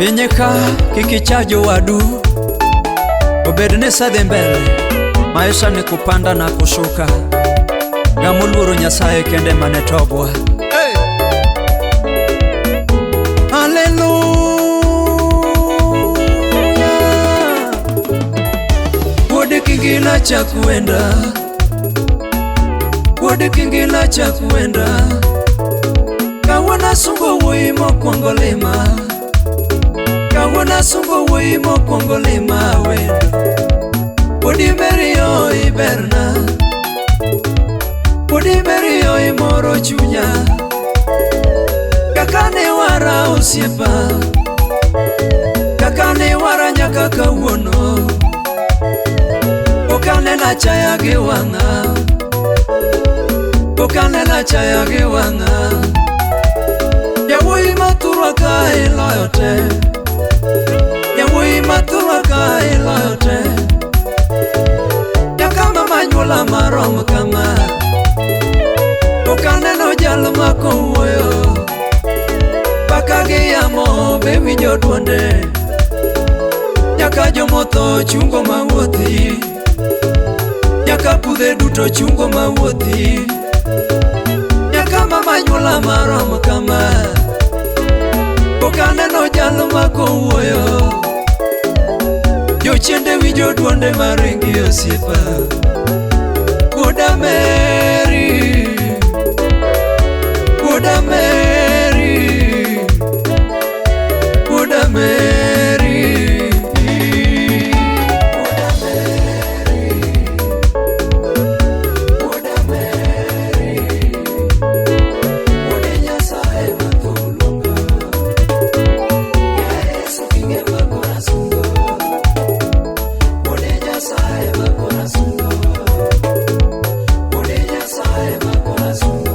Piny ka kik icha jowadu, obed ni isedhi mbele, maisha ni kupanda na kushuka. Ng'ama oluoro Nyasaye kende mane tobwa. Hey! Haleluya! Wuod Kingila chak wenda, Wuod Kingila chak wenda. Kawuono asungo wuoyi mokwongo lima, kawuono asungo wuoyi mokwongo lima wendo. Wuodi Meri yo iberna, Wuodi Meri yo imoro chunya. Kaka ne wara osiepa, kaka ne wara nyaka kawuono. Ok aneno achaya gi wang'a, ok aneno achaya gi wang'a. Jawuoyi mathurwa ka iloyo te, jawuoyi mathurwa ka iloyo te. Nyaka mama nyuola marom kama, ok aneno jal ma kowuoyo. Paka gi yamo be winjo duonde, nyaka jomotho chungo mawuothi, nyaka pudhe duto chungo mawuothi. Nyaka mama nyuola marom kama, ok aneno jal ma kowuoyo. Jochiende winjo duonde maringi osiepa. Wuoda Mary, Wuoda Mary, Wuoda Mary. Wuoda Mary, Wuoda Mary, Wuode Nyasaye mathuluongo. Yesu kinge makora sungo, Wuode Nyasaye makora sungo, Wuode Nyasaye makora sungo.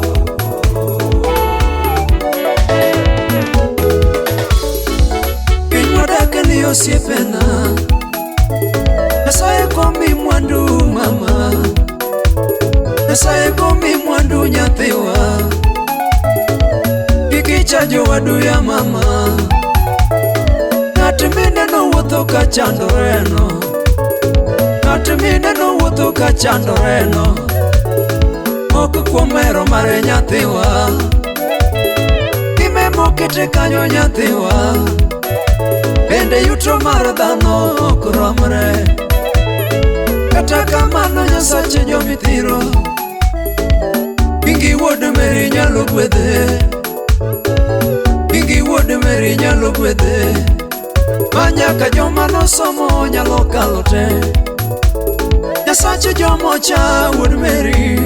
Piny wadake ni osiepena, Nyasaye komi mwandu mama, Nyasaye komi mwandu nyathiwa. Kik icha jowadu ya mama, ng'at mineno wuotho ka chandoreno, ng'at mineno wuotho ka chandoreno, ok kuom hero mare nyathiwa. Time mokete kanyo nyathiwa, bende yuto mar dhano ok romre. Kata kamano Nyasache jomithiro, Kingi wuod Meri nyalo gwedhe, Kingi wuod Meri nyalo gwedhe. Ma nyaka joma nosomo nyalo kalo te. Nyasache jomocha wuod Meri,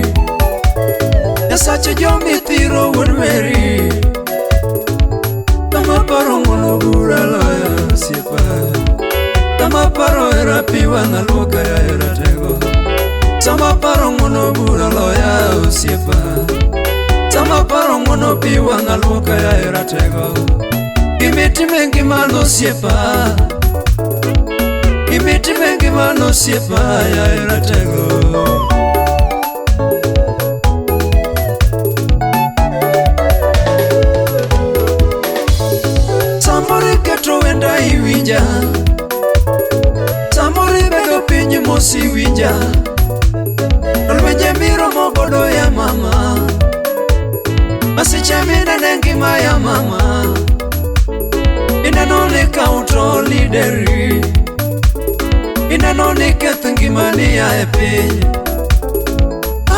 Nyasache jomithiro wuod Meri. Kama paro ng'uono bura loyo osiepa, Sama paro hera pi wang'a luoka ya hera tego. Sama paro ng'uono bura loya osiepa, Sama paro ng'uono pi wang'a luoka ya hera tego. Gimitime ngimano osiepa, Gimitime ngimano osiepa ya hera tego. Samoro iketo wenda iwinja, samoro ibedo piny mos iwinja. To lwenje miromo godo ya mama, masiche minene ngima ya mama. Ineno ni kaw to lideri, ineno ni keth ngimani ya e piny.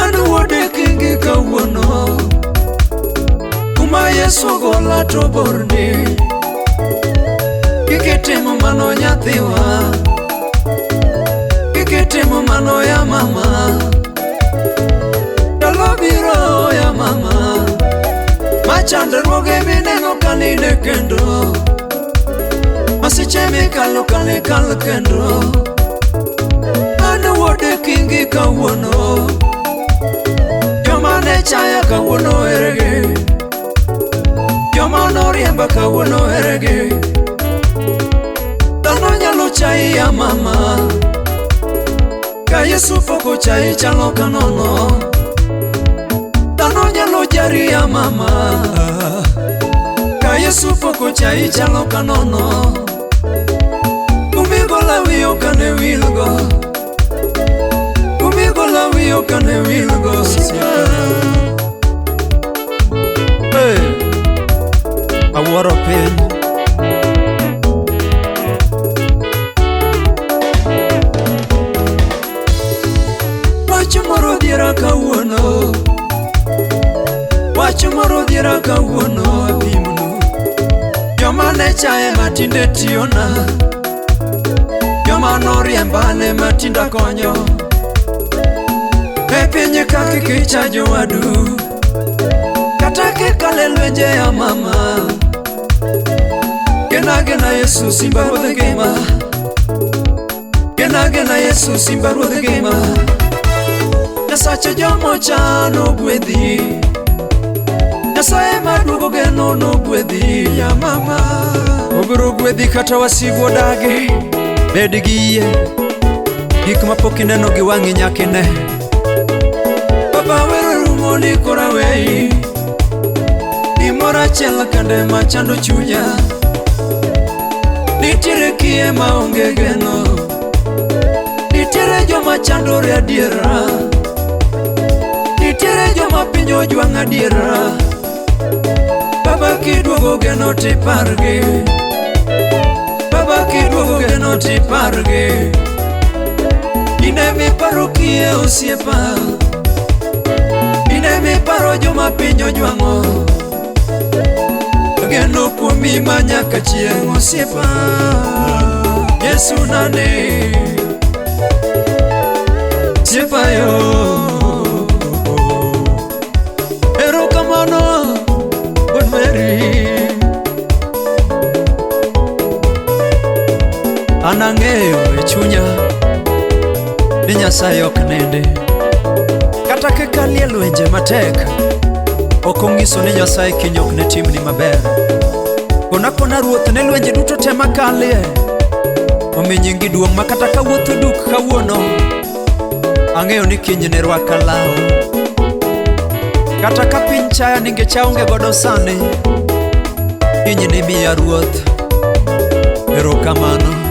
An wuode Kingi kawuono, kuma Yesu ogola to borni. Kik itimo mano nyathiwa, kik itimo mano ya mama. Ndalo biro ya mama, ma chandruoge mineno kanine kendo, masiche mikalo kanikal kendo. An wuode Kingi kawuono, joma ne chaya kawuono eregi, joma noriemba kawuono eregi. Dhano nyalo chayi ya mama, ka Yesu pok ochayi chalo ka nono. Dhano nyalo jari ya mama, ka Yesu Yesu pok ochayi chalo kanono. Kumigola wiyi ok ane wilgo. Kumigola wiyi ok ane wilgo osiepa. Hey, awuoro piny. Wach moro dhiera kawuono. Wach moro dhiera kawuono apimnu. Joma ne chaye matinde tiyona. Joma noriembane matinda konyo. E piny ka kik icha jowadu. Kata kikale lwenje ya mama. Gena gena Yesu simba ruodh ngima. Gena gena Yesu simba ruodh ngima. Nyasache jomochano gwedhi. Nyasaye maduogo geno nogwedhi ya mama. Obiro gwedhi kata wasigu odagi. Bed gi yie. Gik mapok ineno gi wang'i nyaka ine. Baba wero rumo ni koro aweyi. Gimoro achiel kende machando chunya. Nitiere kiye maonge geno. Nitiere joma chandore adiera. Nitiere joma piny ojwang'o adiera. Baba kiduogo geno tipargi. Baba kiduogo geno tipargi. Ine miparo kiye osiepa. Ine miparo joma piny ojwang'o. Geno kuomi ma nyaka chieng' osiepa. Yesu nane. Osiepa yo. Erokamano Wuod Mary. An ang'eyo e chunya ni Nyasaye ok nindi. Kata kikalie lwenje matek, ok onyiso ni Nyasaye kiny ok ne timni maber. Kona kona Ruoth ne lwenje duto te makalie. Omi nyingi duong' ma kata kawuotho duk kawuono, ang'eyo ni kiny ne rwaka law. Kata ka piny chaya nikech aonge godo sani, kiny ni miya Ruoth. Erokamano.